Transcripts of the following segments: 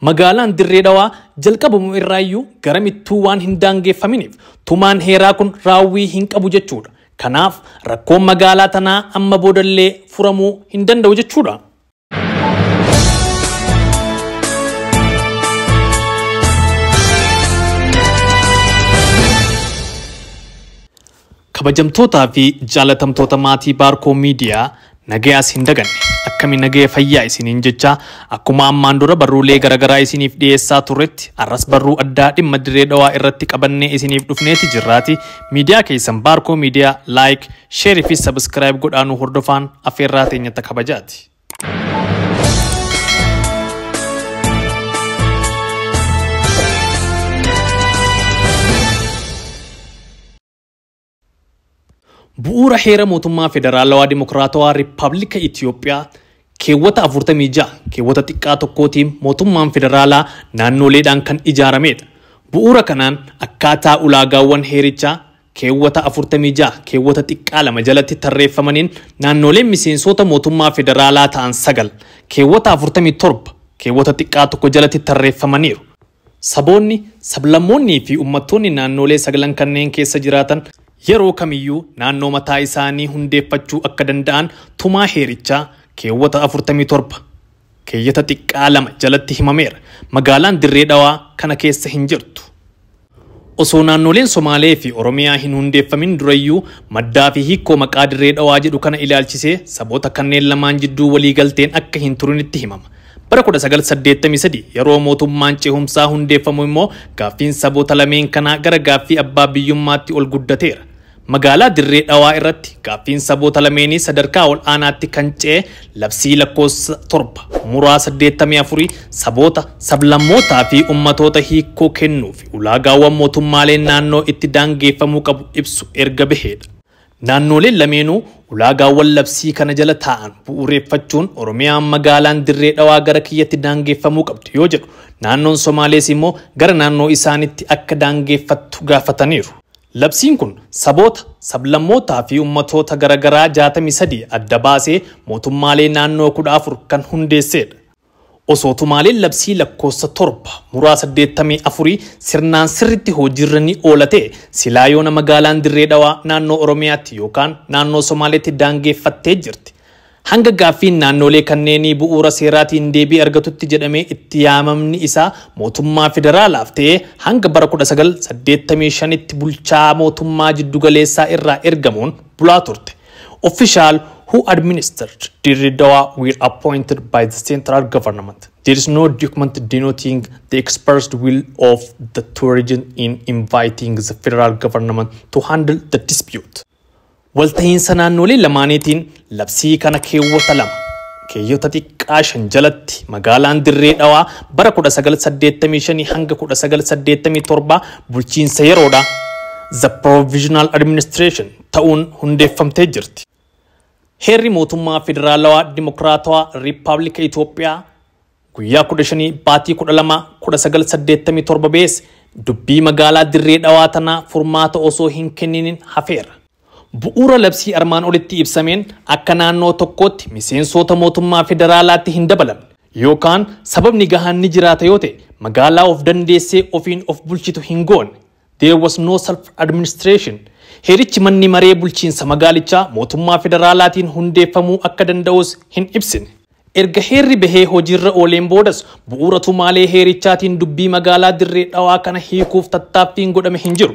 Magaalaan Dirree Dhawaa jalqabamu irraayyuu garamittuu waan hin daangeffaminiif tumaan heeraa kun raawwii hin qabu jechuudha. Kanaaf rakkoon magaalaa tanaa amma boodallee furamuu hin danda'u jechuudha. Kabajamtootaa fi jaalatamtoota maatii Baarkoo Miidiyaa, nagayaas hin daganne, akkami nagaya fayyaa isiniin jecha, akkuma ammaan dura barruulee garaagaraa isiniif dhiyeessaa turretti arras barruu addaa dhimma Dirree Dhawaa irratti qabannee isiniif dhufneeti jirraati. Miidiyaa keessan Baarkoo Miidiyaa like, share fi subscribe godhaanuu hordofaan affeerraa teenyatti kabajaati. Bu'uura heera mootummaa Federaalawaa Dimokiraatawaa Riippaabilika Itiyoophiyaa keewwata 46 keewwata xiqqaa tokkootiin mootummaan federaalaa naannoleedhaan kan ijaaramedha. Bu'uura kanaan akkaataa ulaagaawwan heerichaa keewwata 46 keewwata xiqqaa 2 jalatti tarreeffamaniin naannoleen miseensota mootummaa federaalaa ta'an 9 keewwata 47 keewwata xiqqaa 1 jalatti tarreeffamaniiru. Saboonni, sablammoonnii fi uummattoonni naannolee 9 kanneen keessa jiraatan yeroo kamiyyuu naannoo mataa isaanii hundeeffachuu akka danda'an tumaa heerichaa keewwata 47 keeyyata xiqqaa 2 jalatti himameera. Magaalaan Dirree Dhawaa kana keessa hin jirtu. Osoo naannoleen Somaalee fi Oromiyaa hin hundeeffamin durayyuu maddaa fi hiikoo maqaa Dirree Dhawaa jedhu kana ilaalchisee saboota kanneen lamaan jidduu waliigalteen akka hin turinitti himama. Bara 1983 yeroo mootummaan cehumsaa hundeeffamu immoo gaaffiin saboota lameen kanaa gara gaaffii abbaa biyyummaatti ol guddateera. Magaalaa Dirree Dhawaa irratti gaaffiin saboota lameenii sadarkaa ol aanaatti kan ce'e labsii lakkoofsa 7 muraa 84 saboota, sablammootaa fi ummatoota hiikoo kennuu fi ulaagaawwan mootummaaleen naannoo itti daangeffamuu qabu ibsu erga baheedha. Naannoleen lameenuu ulaagaawwan labsii kana jala taa'an bu'uureffachuun Oromiyaan magaalaan Dirree Dhawaa gara kiyyatti daangeffamuu qabdi yoo jedhu, naannoon Somaalees immoo gara naannoo isaanitti akka daangeffattu gaafataniiru. Labsiin kun saboota, sablammootaa fi ummatoota garaagaraa 63 adda baasee mootummaalee naannoo 14 kan hundeessedha. Osoo tumaaleen labsii lakkoofsa 7 muraa 84 sirnaan sirritti hojiirra ni oolate silaa yoona magaalaan Dirree Dhawaa naannoo Oromiyaatti yookaan naannoo Somaaleetti daangeffattee jirti. Hanga gaaffiin naannolee kanneenii bu'uura seeraatiin deebii argatutti jedhamee itti yaamamni isaa mootummaa federaalaaf ta'ee hanga bara 1985tti bulchaa mootummaa jiddugaleessaa irraa ergamuun bulaa turte. Official who administered Dirre Dawa were appointed by the central government. There is no document denoting the expressed will of the two regions in inviting the federal government to handle the dispute. Walta'iinsa naannolee lamaaniitiin labsii kana keewwata 2 keeyyata xiqqaa 5 jalatti magaalaan Dirree Dhawaa bara 1985 hanga 1987 bulchiinsa yeroodha The Provisional Administration ta'uun hundeeffamtee jirti. Heerri mootummaa Federaalawaa Dimokiraatawaa Riippaabilika Itoophiyaa guyyaa 15 baatii 12 1987 bees dubbii magaalaa Dirree Dhawaa tanaa furmaata osoo hin kenninin hafeera. Bu'uura labsii armaan olitti ibsameen akka naannoo tokkootti miseensota mootummaa federaalaatti hin dabalamne yookaan sababni gahaan ni jiraata yoo ta'e magaalaa of dandeessee ofiin of bulchitu hin goone. There was no self-administration. Heerichi manni maree bulchiinsa magaalichaa mootummaa federaalaatiin hundeeffamuu akka danda'us hin ibsine. Erga heerri bahee hojiirra ooleen boodas bu'uura tumaalee heerichaatiin dubbii magaalaa Dirree Dhawaa kana hiikuuf tattaaffiin godhame hin jiru.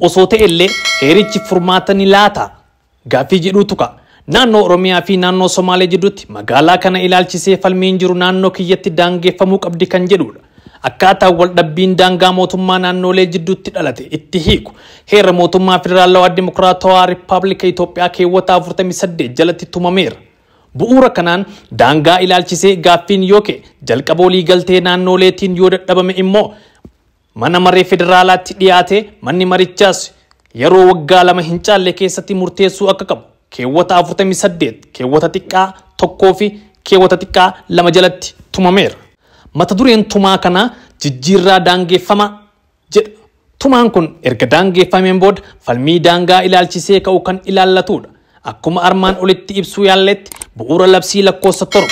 Osoo ta'ellee heerichi furmaata ni laata gaaffii jedhuutu ka'a. Naannoo Oromiyaa fi naannoo Somaalee jidduutti magaalaa kana ilaalchisee falmiin jiru naannoo kiyyatti daangeffamuu qabdi kan jedhudha. Akkaataa wal dhabbiin daangaa mootummaa naannolee jidduutti dhalate itti hiiku heera mootummaa Federaalawaa Dimokiraatawaa Riippaabilika Itoophiyaa keewwata 48 jalatti tumameera. Bu'uura kanaan daangaa ilaalchisee gaaffiin yoo ka'e jalqaba waliigaltee naannoleetiin yoo dadhabame immoo mana maree federaalaatti dhiyaate manni marichaas yeroo waggaa 2 hin caalle keessatti murteessuu akka qabu keewwata 48 keewwata xiqqaa 1 fi keewwata xiqqaa 2 jalatti tumameera. Mata dureen tumaa kanaa jijjiirraa daangeffama jedha. Tumaan kun erga daangeffameen booda falmii daangaa ilaalchisee ka'u kan ilaallatudha. Akkuma armaan olitti ibsuu yaalletti bu'uura labsii lakkoofsa 7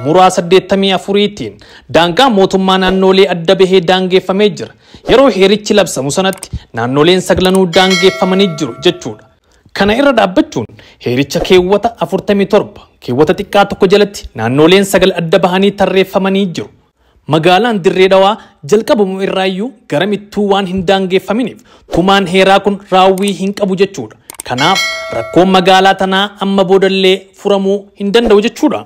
muraa 84tiin daangaa mootummaa naannolee adda bahee daangeffamee jira. Yeroo heerichi labsamu sanatti naannoleen saglanuu daangeffamanii jiru jechuudha. Kana irra dhaabbachuun heericha keewwata 47 keewwata xiqqaa 1 jalatti naannoleen 9 adda bahanii tarreeffamanii jiru. Magaalaan Dirree Dhawaa jalqabamu irraayyuu garamittuu waan hin daangeffaminiif tumaan heeraa kun raawwii hin qabu jechuudha. Kanaaf rakkoon magaalaa tanaa amma boodallee furamuu hin danda'u jechuudha.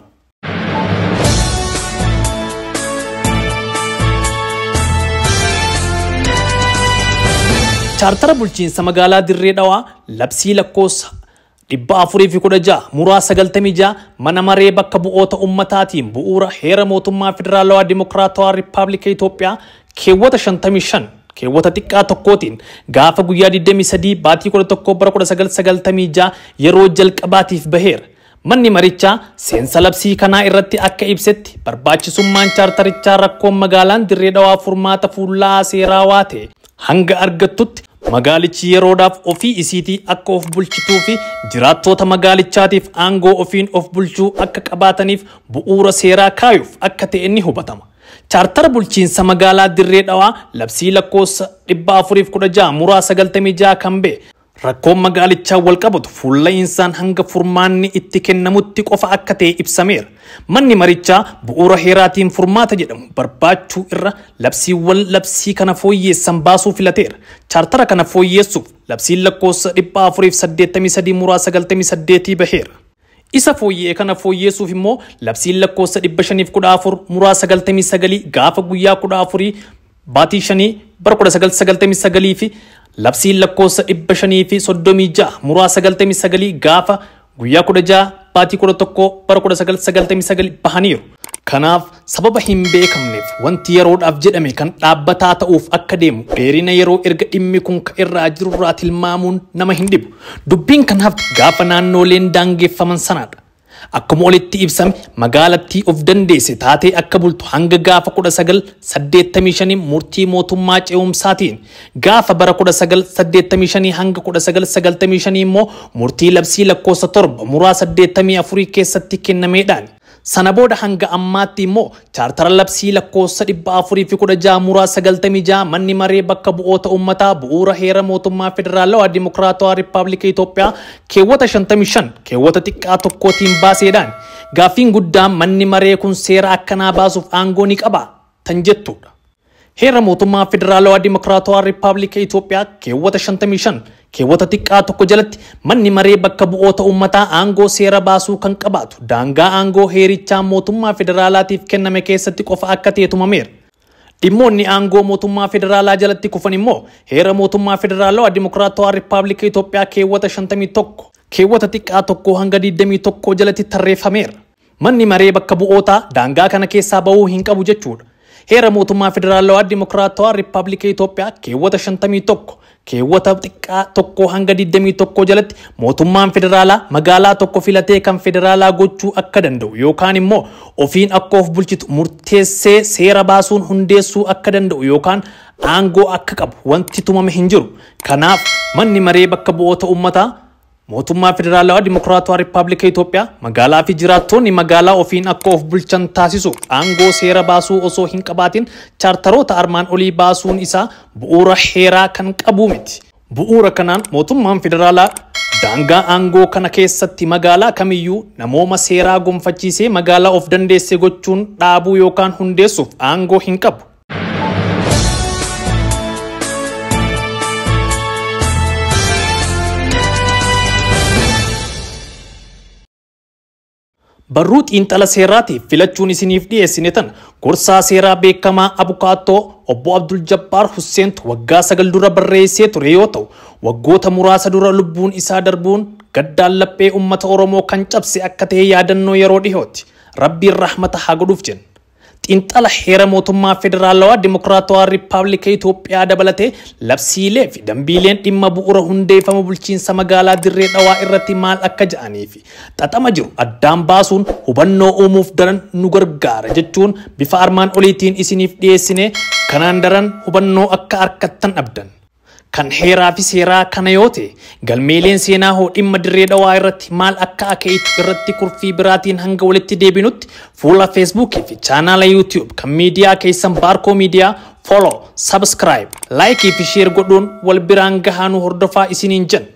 Chaartara bulchiinsa magaalaa Dirree Dhawaa labsii lakkoofsa 416 muraa 96 mana maree bakka bu'oota ummataatiin bu'uura heera mootummaa Federaalawaa Dimokiraatawaa Riippaabilika Itoophiyaa keewwata 55 keewwata xiqqaa 1tiin gaafa guyyaa 23 baatii 11 bara 1996 yeroo jalqabaatiif baheera. Manni marichaa seensa labsii kanaa irratti akka ibsetti barbaachisummaan chaartarichaa rakkoon magaalaan Dirree Dhawaa furmaata fuullaa seeraawaa ta'e hanga argattutti magaalichi yeroodhaaf ofii isiitii akka of bulchituu fi jiraattoota magaalichaatiif aangoo ofiin of bulchuu akka qabaataniif bu'uura seeraa kaayuuf akka ta'e ni hubatama. Chaartara bulchiinsa magaalaa Dirree Dhawaa labsii lakkoofsa 416 muraa 96 kan ba'e rakkoon magaalichaa wal qabatu fuulla'iinsaan hanga furmaanni itti kennamutti qofa akka ta'e ibsameera. Manni marichaa bu'uura heeraatiin furmaata jedhamu barbaachuu irra labsiiwwan labsii kana fooyyeessan baasuu filateera. Chaartara kana fooyyeessuuf labsiin lakkoofsa 483 muraa 98 baheera. Isa fooyyee kana fooyyeessuuf immoo labsiin lakkoofsa 514 muraa 99 gaafa guyyaa 14 baatii 5 bara 1999 fi labsiin lakkoofsa 536 muraa 99 gaafa guyyaa 16 baatii 11 bara 1999 bahaniiru. Kanaaf sababa hin beekamneef wanti yeroodhaaf jedhame kan dhaabbataa ta'uuf akka deemu dheerina yeroo erga dhimmi kun irraa jirurraa tilmaamuun nama hin dhibu. Dubbiin kan hafte gaafa naannoleen daangeffaman sanaadha. Akkuma olitti ibsame magaalattii of dandeesse taatee akka bultu hanga gaafa 1985 murtii mootummaa ce'umsaatiin gaafa bara 1985 hanga 1995 immoo murtii labsii lakkoofsa 7 muraa 84 keessatti kennameedhaan. Sana booda hanga ammaatti immoo chaartara labsii lakkoofsa 416 muraa 96 manni maree bakka bu'oota ummataa bu'uura heera mootummaa Federaalawaa Dimokiraatawaa Riippaabilika Itoophiyaa keewwata 55 keewwata xiqqaa 1tiin baaseedhaan gaaffiin guddaan manni maree kun seera akkanaa baasuuf aangoo ni qaba tan jettudha. Heera mootummaa Federaalawaa Dimokiraatawaa Riippaabilika Itoophiyaa keewwata 55 keewwata xiqqaa 1 jalatti manni maree bakka bu'oota ummataa aangoo seera baasuu kan qabaatu daangaa aangoo heerichaa mootummaa federaalaatiif kenname keessatti qofa akka ta'e tumameera. Dhimmoonni aangoo mootummaa federaalaa jalatti kufan immoo heera mootummaa Federaalawaa Dimokiraatawaa Riippaabilika Itoophiyaa keewwata 51 keewwata xiqqaa 1 hanga 21 jalatti tarreeffameera. Manni maree bakka bu'ootaa daangaa kana keessaa bahuu hin qabu jechuudha. Heera mootummaa Federaalawaa Dimokiraatawaa Riippaabilika Itoophiyaa keewwata 51 keewwata xiqqaa 1 hanga 21 jalatti mootummaan federaalaa magaalaa tokko filatee kan federaalaa gochuu akka danda'u yookaan immoo ofiin akka of bulchitu murteessee seera baasuun hundeessuu akka danda'u yookaan aangoo akka qabu wanti tumame hin jiru. Kanaaf manni maree bakka bu'oota ummataa mootummaa Federaalawaa Dimokiraatawaa Riippaabilika Itoophiyaa magaalaa fi jiraattoonni magaalaa ofiin akka of bulchan taasisuuf aangoo seera baasuu osoo hin qabaatin chaartaroota armaan olii baasuun isaa bu'uura heeraa kan qabu miti. Bu'uura kanaan mootummaan federaalaa daangaa aangoo kana keessatti magaalaa kamiyyuu namooma seeraa gonfachiisee magaalaa of dandeesse gochuun dhaabuu yookaan hundeessuuf aangoo hin qabu. Barruu xiinxala seeraatiif filachuun isiniif dhiyeessine tan gorsaa seeraa beekamaa Abukaattoo obbo Abdul Jabbaar Husseentu waggaa 9 dura barreessee ture yoo ta'u waggoota muraasa dura lubbuun isaa darbuun gaddaan laphee uummata Oromoo kan cabse akka ta'e yaadannoo yeroo dhiyooti. Rabbiin rahmata haa godhuuf jenna. Xiinxala heera mootummaa Federaalawaa Dimokiraatawaa Riippaabilika Itoophiyaa dabalatee labsiilee fi dambiileen dhimma bu'uura hundeeffama bulchiinsa magaalaa Dirree Dhawaa irratti maal akka ja'anii fi xaxama jiru addaan baasuun hubannoo uumuuf daran nu gargaara jechuun bifa armaan oliitiin isiniif dhiyeessine kanaan daran hubannoo akka argattan abdan. Kan heeraa fi seeraa kana yoo ta'e, galmeeleen seenaa hoo dhimma Dirree Dhawaa irratti maal akka akeekitu irratti kurfii biraatiin hanga walitti deebinutti fuula Feesbuukii fi chaanaala YouTube kan miidiyaa keessan Baarkoo Miidiyaa follow, subscribe, like fi share godhuun wal biraan gahaa nu hordofaa isiniin jenna.